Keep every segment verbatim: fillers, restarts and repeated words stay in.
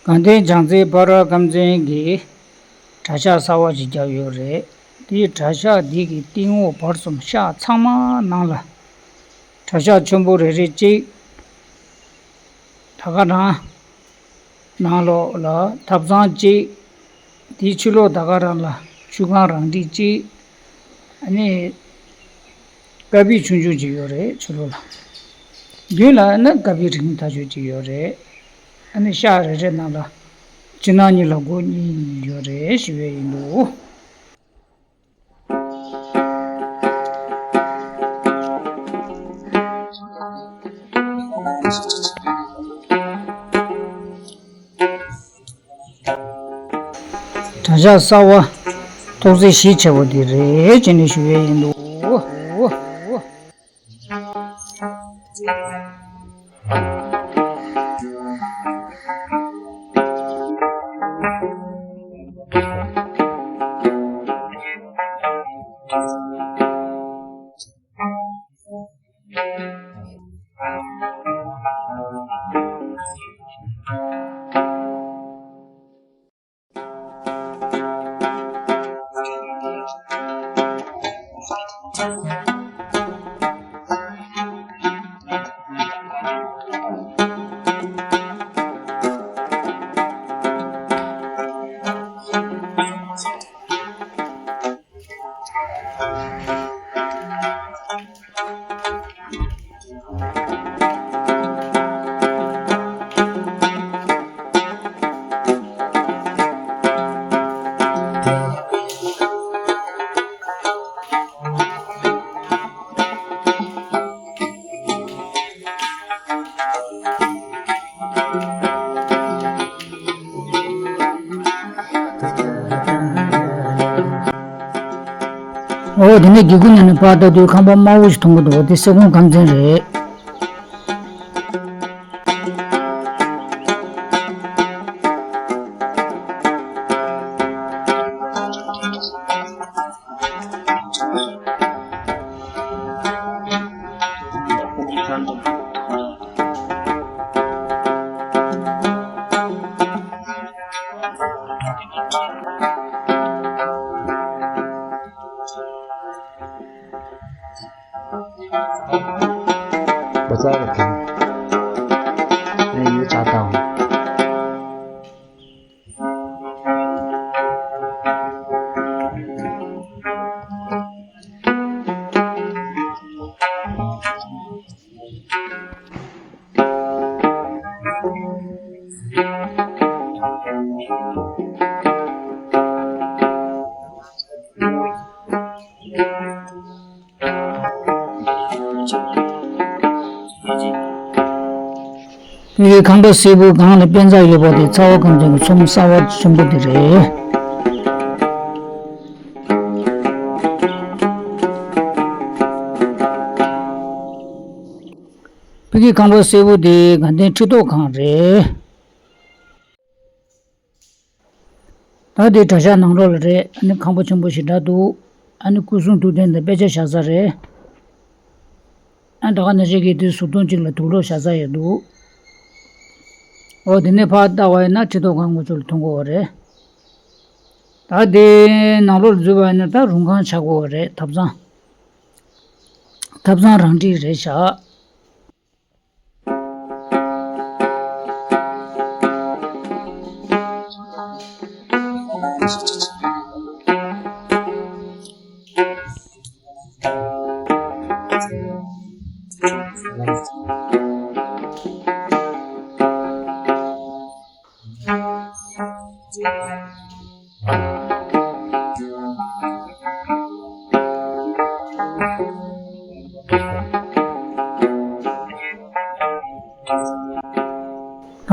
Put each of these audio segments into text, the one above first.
དགའ་ལྡན་བྱང་རྩེ་ཕ་རོལ་ཁམས་ཚན་གྱིས་གྲྭ་ཤག་གསར་བ་ཞིག་བརྒྱབ་ཡོད་རེད། དེའི་གྲྭ་ཤག་འདི་གི་སྟེང་འོག་བར་གསུམ་ཤག་ཚང་མ་ནང་ལ་གྲྭ་ཤག་ཆེན་པོ་རེ་རེ་གཅིག་ད་ག་རང་ནང་ལོགས་ལ་ཐབ་ཚང་གཅིག་དེའི་ཕྱི་ལོགས་ད་ག་རང་ལ་ཆུ་ཁང་རང་འགྲིག་གཅིག་ཨ་ནི་ཀ་པི་ཆུང་ཆུང་ཅིག་ཡོད་རེད་ཕྱི་ལོགས་ལ། མདུན་ལ་ཨ་ནི་ཀ་པི་རིང་ཐག་ཆོད་ཅིག་ཡོད་རེད། ཨ་ནི་ཤག་རེ་རེ་ནང་ལ་ཕྱི་ནང་གཉིས་ལ་སྒོ་གཉིས་ཡོད་རེད་ཞུ་ཡས་ཡིན་འདུག་གྲྭ་ཤག་གསར་བ་ཐོག་བརྩེགས་གཞི་ཆེ་བོ་འདི་རེད་ཅེས་ནས་ཞུ་ཡས་ཡིན་འདུག་འོ་དེ་ནས་སྒེའུ་ཁུང་ནང་ནས་ཕར་ལྟ་དུས་ཁང་པ་དམར་པོ་ཞིག་མཐོང་གི་འདུག་དེ་སེ་གོང་ཁམས་ཚན་རེད། བོད་ཀྱི་ཁང་པ་སེར་པོ་སྒང་ལ་དཔེ་མཛངས་ཡོད་པ་དེ་ཚ་བ་ཁམས་ཚན་གྱི་ཚོམས་གསར་བ་ཆེན་པོ་དེ་རེད། བོད་ཀྱི་ཁང་པ་སེར་པོ་དེ་དགའ་ལྡན་ཁྲི་ཐོག་ཁང་རེད། ད་དེ་གྲྭ་ཤག་ནང་ལོགས་ལ་རེད། ཨ་ནི་ཁང་པ་ཆེན་པོ་ཞེ་དྲག་འདུག་ཨ་ནི་སྐུ་གསུང་ཐུགས་རྟེན་དང་དཔེ་ཆ་བཞག་ས་རེད། ཨ་ད་ག་ནང་བཞིན་གྱི་དེ་ཟུར་ཐོན་གཅིག་ལ་དུག་སློག་བཞག་ས་ཡང་འདུག་འོ་དེ་ནས་ཕར་ལྟ་བ་ཡིན་ན་ཁྲི་ཐོག་ཁང་ངོ་ཅོག་ལ་མཐོང་གི་ཡོད་རེད། ད་དེ་ནང་ལོགས་ལ་འཛུལ་བ་ཡིན་ན་ད་རུང་ཁང་ཆགས་ཀྱི་ཡོད་རེད། ཐབ་ཚང་ཐབ་ཚང་རང་འགྲིག་རེད་ཤག་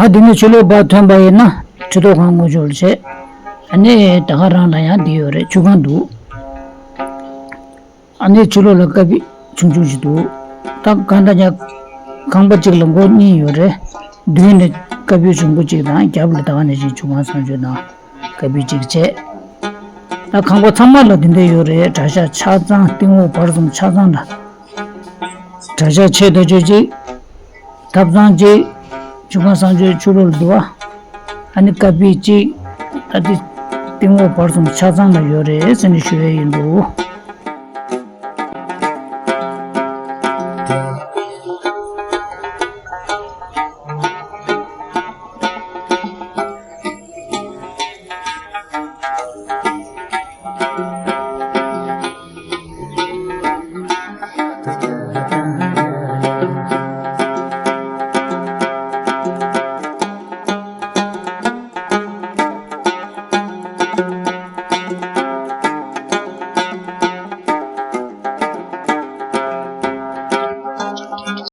ད་འདི་ནས་ཕྱི་ལོགས་ཕར་ཐོན་པ་ཡིན་ན་ཁྲི་ཐོག་ཁང་ངོ་ཅོག་ལ་བྱས། ཨ་ནི་ད་ག་རང་ལ་ཡང་འདི་ཡོད་རེད། ཆུ་ཁང་འདུག་ཨ་ནི་ཕྱི་ལོགས་ལ་ཀ་པི་ཆུང་ཆུང་ཞིག་འདུག་ད་གང་ལྟར་ཀྱང་ཁང་པ་གཅིག་ལ་སྒོ་གཉིས་ཡོད་རེད། མདུན་ནས་ཀ་པི་ཆུང་པོ་གཅིག་དང་རྒྱབ་ལ་ད་ག་ནང་བཞིན་ཆུ་ཁང་གསང་སྤྱོད་དང་ཀ་པི་གཅིག་བྱས། ད་ཁང་པ་ཚང་མ་ལ་དེ་འདྲ་ཡོད་རེད། གྲྭ་ཤག་ཆ་ཚང་སྟེང་འོག་བར་གསུམ་ཆ་ཚང་ལ། གྲྭ་ཤག་ཆེ་ད་ཆོད་གཅིག་ཐབ་ཚང་གཅིག་ཆུ་ཁང་གསང་སྤྱོད་ཕྱི་ལོགས་ལ་འདུག་བ། ཨ་ནི་ཀ་པི་གཅིག་ཨ་དེ་སྟེང་འོག་བར་གསུམ་ཆ་ཚང་ལ་ཡོད་རེད་ཟེར་ནས་ཞུ་ཡས་ཡིན་འདུག